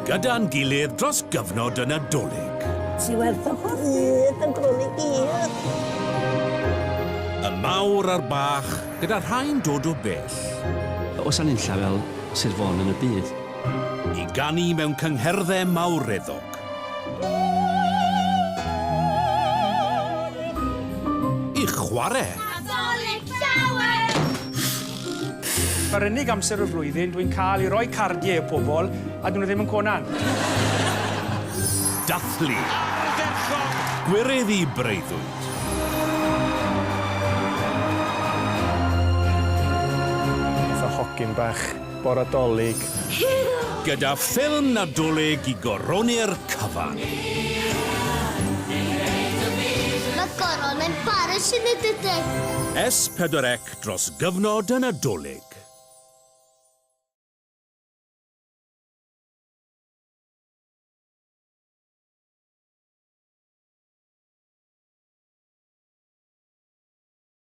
Gyda'n gilydd dros gyfnod y Nadolig. Ti werth o hyd yn bron i gyd. Y mawr a'r bach, gyda rhai'n dod o bell. Oes 'na nunlla fel Sir Fôn yn y byd? I ganu mewn cyngherddau mawreddog. I chwarae. Nadolig Llawen! Mae'r unig amser o'r flwyddyn dwi'n cael i roi cardiau i pobl a dyn nhw ddim yn conan. Dathlu. Ardderchog! Gwireddu breuddwyd. Fatha hogyn bach bore 'Dolig. Gyda ffilm Nadolig i goroni'r cyfan. Mae goron embarrassing yn dydy? S4C dros gyfnod y Nadolig.